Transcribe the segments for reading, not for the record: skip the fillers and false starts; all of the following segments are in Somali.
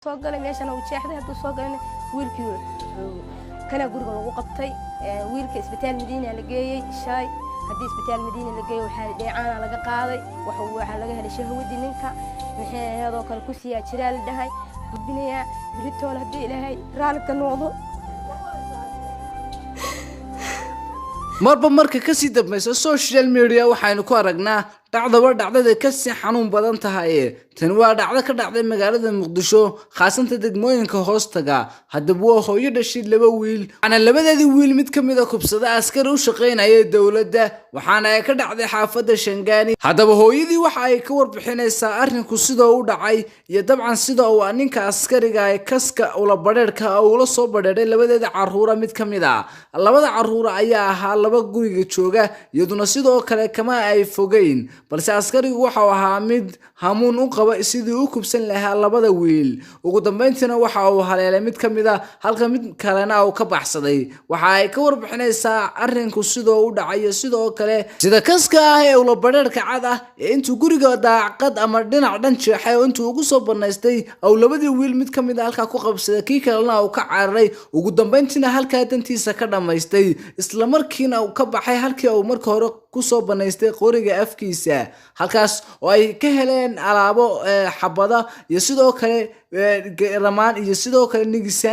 Soo galay meeshana uu jeexday. Hadduu soo galayna wiilkii kana guriga lagu qabtay. Wiilka Isbitaal Madiina la geeyey shalay. Haddii Isbitaal Madiina la geeyey, waxaa dheecaana laga qaaday, waxaa laga helay shahwadii ninka. Maxay ahaydoo kale ku siiyaa jiraa la dhahay gudbinayaa beritoole haddii Ilaahay raalli ka noqdo. Marba marka kasii dambaysa social media waxaynu ku aragnaa dhacdaba dhacdada kasii xanuun badan tahay. Tani waa dhacdo ka dhacday magaalada Muqdisho, khaasanta degmooyinka hoostaga. Haddaba waa hooyo dhashay laba wiil, waxaana labadeedii wiil mid ka mid a kubsada askari u shaqaynaya dowladda, waxaana ay ka dhacday xaafadda Shangaani. Haddaba hooyadii waxa ay ka warbixinaysaa arrinku sida u dhacay iyo dabcan sida uu ninka askariga ee kaska ula badheerhka ula soo badheedhay labadeeda caruura. Mid ka mid a labada caruura ayaa ahaa laba guriga jooga, iyaduna sidoo kale kama ay fogeyn, balse askarigu waxau ahaa mid hamuun u qaba sidii u kubsan lahaa labada wiil. Ugu dambeyntiina waxa uu haleelay mid ka mid a, halka mid kalena uu ka baxsaday. Waxa ay ka warbixinaysaa arrinku sidoo u dhacayo, sidoo kale sida kaska ah ee ula badheerhka cad ah ee intuu guriga daaqad ama dhinac dhan jeexay oo intuu ugu soo banaystay au labadii wiil mid ka mid a halkaa ku qabsaday, kii kalena uu ka cararay, ugu dambeyntiina halkaa dantiisa ka dhammaystay, isla markiina uu ka baxay halkii uu marka hore kusoo banaystay qoriga afkiisa, halkaas oo ay ka heleen alaabo xabada iyo sidoo kale ramaan iyo sidoo kale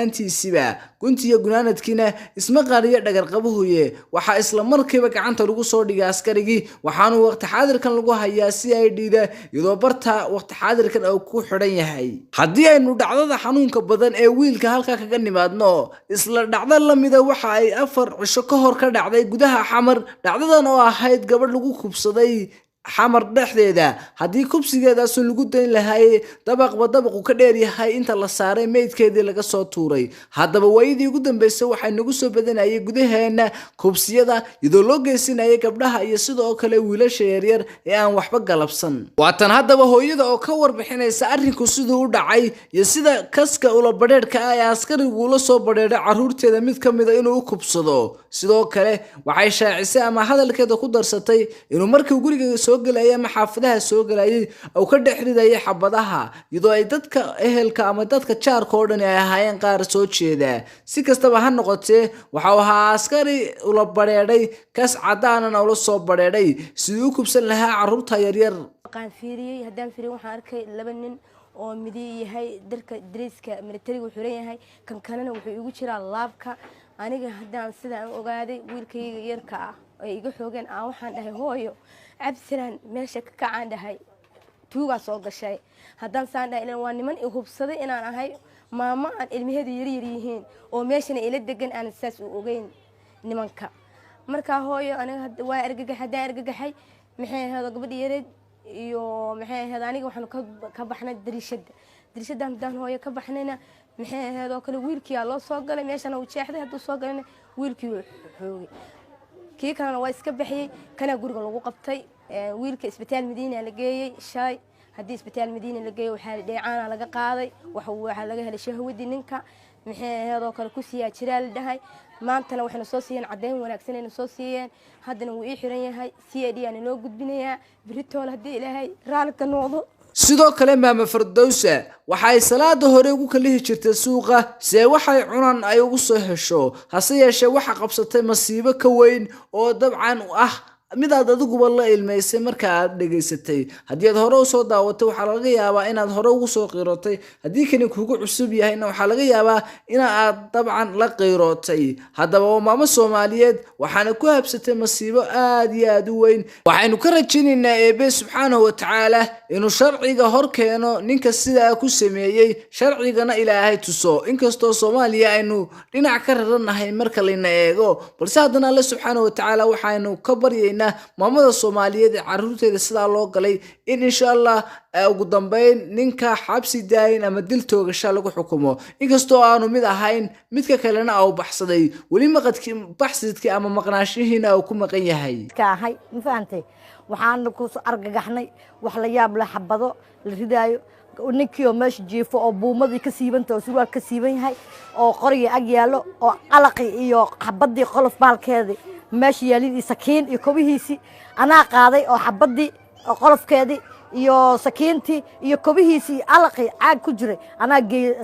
nigisaantiisiba. Gunti iyo gunaanadkiina isma qariyo dhagarqabahuye, waxaa isla markiiba gacanta lagu soo dhigay askarigii, waxaanu waqti xaadirkan lagu hayaa CID-da, iyadoo barta waqti xaadirkan uu ku xidhan yahay. Haddii aynu dhacdada xanuunka badan ee wiilka halkaa kaga nimaadno, isla dhacdo lamida waxa ay 4 cisho ka hor ka dhacday gudaha Xamar. Dhacdadan oo ahayd gabadh lagu kubsaday Xamar dhexdeeda. Haddii kubsigeedaasu lagu dayn lahaay, dabaqba dabaqu ka dheer yahay inta la saaray meydkeedii laga soo tuuray. Haddaba waayadii ugu dambeysay waxay nagu soo badanayay gudaheena kubsiyada, iyadoo loo geysanayay gabdhaha iyo sidoo kale wiilasha yaryar ee aan waxba galabsan. Waatan haddaba hooyada oo ka warbixinaysa arrinku siduu u dhacay iyo sida kaska ula badheedhka ah ee askarigu ula soo badheedhay caruurteeda mid ka mid a inuu u kubsado. Sidoo kale waxay shaacisay ama hadalkeeda ku darsatay inuu markii guriga soo gelayay ama xaafadaha soo gelayay uu ka dhex ridayay xabadaha, iyadoo ay dadka ehelka ama dadka jaarka oo dhani ay ahaayeen qaar soo jeeda. Si kastaba ha noqotee, waxau ahaa askari ula badheedhay, kas cadaanana ula soo badheedhay siduu u kubsan lahaa caruurta yaryar. Qaan fiiriyey. Haddaan fiiriyey, waxaan arkay laba nin oo midi yahay darka dariiska militariga xiran yahay, kan kalena wuxuu igu jiraa laabka. Aniga haddaan sidaan u ogaaday wiilkayga yarka ah ay iga xoogeen, aan waxaan dhahay, "Hooyo Cabdisalaan, meesha ka kacaan," dhahay, "tuugaa soo gashay." Haddaan saan dhahay, ilan waa niman i hubsaday inaan ahay maamo aan ilmaheedu yaryar yihiin oo meeshana ila degan, aan saas u ogeyn nimanka. Markaa hooyo, aniga waa argagax. Haddaan argagaxay, maxay ahayd gabadhi yareed iyo maxay ahayd aniga, waxaanu ka baxnay dariishada. Dariishada haddaan hooyo ka baxnayna, maxay ahayd oo kale wiilkiyaa loo soo galay, meeshana uu jeexday. Hadduu soo galayna wiilkii uu xoogay, kii kalena waa iska baxiyey. Kana guriga lagu qabtay. Wiilka Isbitaal Madiina la geeyey shalay. Haddii Isbitaal Madiina la geeyey, waxaa dheecaana laga qaaday, waxaa laga helay shahwadii ninka. Maxay ahayd oo kale ku siiyaa jiraa la dhahay. Maantana waxayna soo siiyeen caddeyn wanaagsan ayna soo siiyeen. Haddana wuu ii xiran yahay, CID aana loo gudbinayaa beritoole haddii Ilaahay raalli ka noqdo. Sidoo kale maama Fardowsa waxa ay salaada hore ugu kalihi jirtay suuqa si ay waxay cunaan ay ugu soo hesho. Hase yeeshee waxa qabsatay masiibo ka weyn oo dabcan ah midaad adiguba la ilmaysay marka aad dhegaysatay. Haddii aad hore usoo daawatay, waxaa laga yaabaa inaad hore ugu soo qiirootay. Haddii kani kugu cusub yahayna, waxaa laga yaabaa in aad dabcan la qiirootay. Haddaba waa maamo Soomaaliyeed, waxaana ku habsatay masiibo aad iyo aad u weyn. Waxaynu ka rajaynaynaa Eebe subxaanahu watacaala inuu sharciga hor keeno ninka sidaa ku sameeyey, sharcigana Ilaahay tuso. Inkastoo Soomaaliya aynu dhinac ka raranahay marka layna eego, balse haddana Alle subxaanahu watacaala waxaynu ka baryaynaa maamada Soomaaliyeed ee caruurteeda sidaa loo galay in insha Allah ugu dambeyn ninka xabsi daayin ama dil toogasha lagu xukumo, inkastoo aanu mid ahayn, midka kalena au baxsaday weli maqadkii baxsidkii ama maqnaashihiina uu ku maqan yahay. Ka ahay, ma fahantay? Waxaana ku argagaxnay wax la yaab leh, xabado la ridaayo, ninkii oo meesha jiifo oo buumadii ka siibanta oo surwaal ka siiban yahay oo qorigii ag yaallo oo qalaqii iyo xabadii qolof baalkeedii meesha yaalin iyo sakiin iyo kobihiisii anaa qaaday oo xabadii oo qolofkeedii. Iyo sakiintii iyo kobihiisii alaqii caag ku jiray anaa geeyey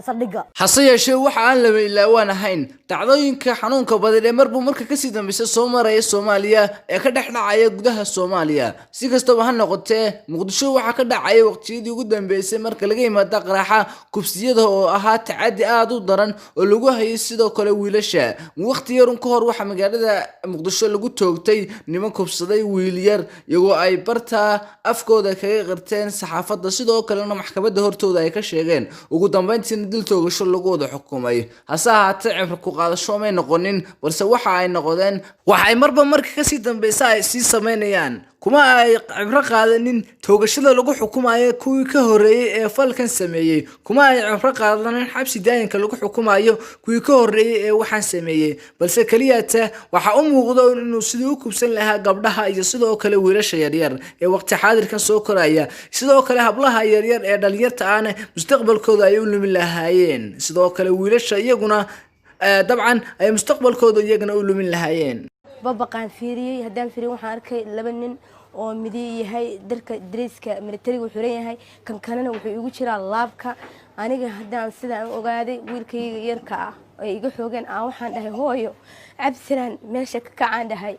saldhigga. Hase yeeshee, waxa aan laba ilaawaan ahayn dhacdooyinka xanuunka badan ee marba marka kasii dambeysa soo maraya Soomaaliya ee ka dhex dhacaya gudaha Soomaaliya. Si kastaba ha noqotee, Muqdisho waxaa ka dhacaya waqtiyadii ugu dambeysay, marka laga yimaada qaraaxa, kubsiyada oo ahaa tacadi aada u daran oo lagu hayay sidoo kale wiilasha. Waqti yarun ka hor waxaa magaalada Muqdisho lagu toogtay niman kubsaday wiil yar, iyagoo ay barta afkooda kaga qirteen saxaafadda, sidoo kalena maxkamadda hortooda ay ka sheegeen. Ugu dambeyntiina dil toogasho lagu wada xukumay. Hase ahaatee, cibro ku qaadasho may noqonin, balse waxa ay noqdeen waxay marba marka kasii dambeysa ay sii sameynayaan. Kuma ay cibro qaadanin toogashada lagu xukumayo kuwii ka horreeyey ee falkan sameeyey, kuma ay cibro qaadanin xabsi daayinka lagu xukumayo kuwii ka horreeyey ee waxaan sameeyey, balse keliyata waxaa u muuqda inuu sidii u kubsan lahaa gabdhaha iyo sidoo kale wiilasha yaryar ee waqti xaadirkan soo koraya, sidoo kale hablaha yaryar ee dhalinyarta ahna mustaqbalkooda ay u lumin lahaayeen, sidoo kale wiilasha iyaguna dabcan ay mustaqbalkooda iyagana u lumin lahaayeen. Babaqaan fiiriyey. Haddaan fiiriyey, waxaan arkay laba nin oo midi yahay darka dariiska militariga uu xiran yahay, kan kalena wuxuu igu jiraa laabka. Aniga haddaan sidaan ogaaday, wiilkayga yarka ah ay iga xoogeen aan waxaan dhahay, "Hooyo Cabdisalaan, meesha ka kacaan," dhahay,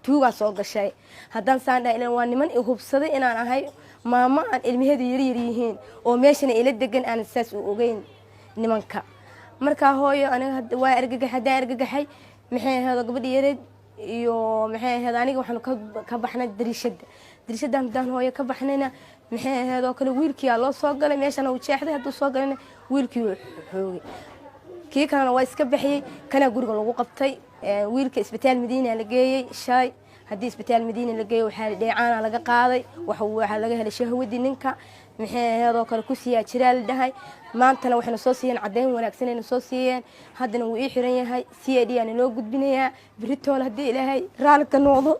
"tuugaa soo gashay." Haddaan saan dhahay, ilaan waa niman i hubsaday inaan ahay maamo aan ilmaheedu yaryar yihiin oo meeshana ila degan, aan saas u ogeyn nimanka. Markaa hooyo, aniga waa argagax. Haddaan argagaxay, maxay ahayd, gabadhi yareed iyo maxay ahayd, aniga waxaanu ka baxnay dariishada. Dariishada haddaan hooyo ka baxnayna, maxay ahayd oo kale, wiilkiyaa loo soo galay meeshana uu jeexday. Hadduu soo galayna, wiilkii wuu xoogay, kii kalena waa iska baxiyey. Kanaa guriga lagu qabtay. Wiilka isbitaal Madiina la geeyey shalay. Haddii isbitaal Madiina la geeyey, waxaa dheecaana laga qaaday, waxaa laga helay shahwadii ninka, maxay ahayd oo kale, kusiyaa jiraa la dhahay. Maantana waxayna soo siiyeen caddayn wanaagsan ayna soo siiyeen. Haddana wuu ii xiran yahay, CID aana loo gudbinayaa beritoole haddii Ilaahay raali ka noqdo,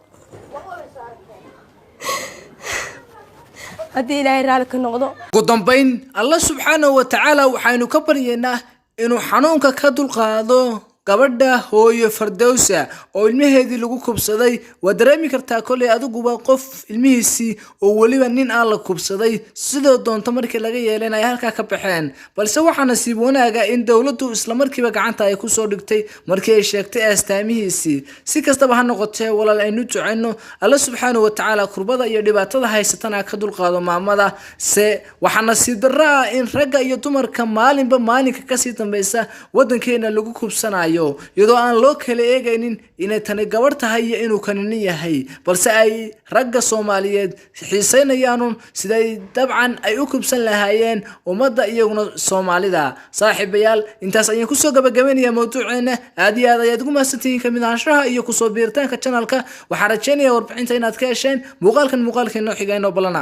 haddii Ilaahay raali ka noqdo. Ugu dambayn, Allah subxaanahu wa tacaala waxaynu ka baryaynaa inuu xanuunka ka dulqaado gabadha hooyo Fardowsa oo ilmaheedii lagu kubsaday. Waa dareemi kartaa kolley adiguba qof ilmihiisii oo weliba nin aan la kubsaday, sidoo doonto markii laga yeelan ay halkaa ka baxeen. Balse waxaa nasiib wanaaga in dowladdu islamarkiiba gacanta ay kusoo dhigtay markii ay sheegtay astaamihiisii. Si kastaba ha noqotee, walaal, aynu ducayno Alla subxaanahu wa tacaala kurbada iyo dhibaatada haysatana ka dulqaado maamada. Se waxaa nasiib darro ah in ragga iyo dumarka maalinba maalinka kasii dambeysa wadankeena lagu kubsanayo, iyadoo aan loo kala eegaynin inay tani gabadh tahay iyo inuu kani nin yahay, balse ay ragga Soomaaliyeed xiisaynayaanun siday dabcan ay u kubsan lahaayeen ummadda iyaguna Soomaalida. Saaxiibayaal, intaas ayaan kusoo gabagabaynayaa mawduuceena. Aad iyo aad ayaad ugu mahadsantihiin kamid ahaanshaha iyo kusoo biiritaanka channelka. Waxaan rajeynayaa warbixinta inaad ka hesheen muuqaalkan. Muuqaalkeena xiga inoo balana.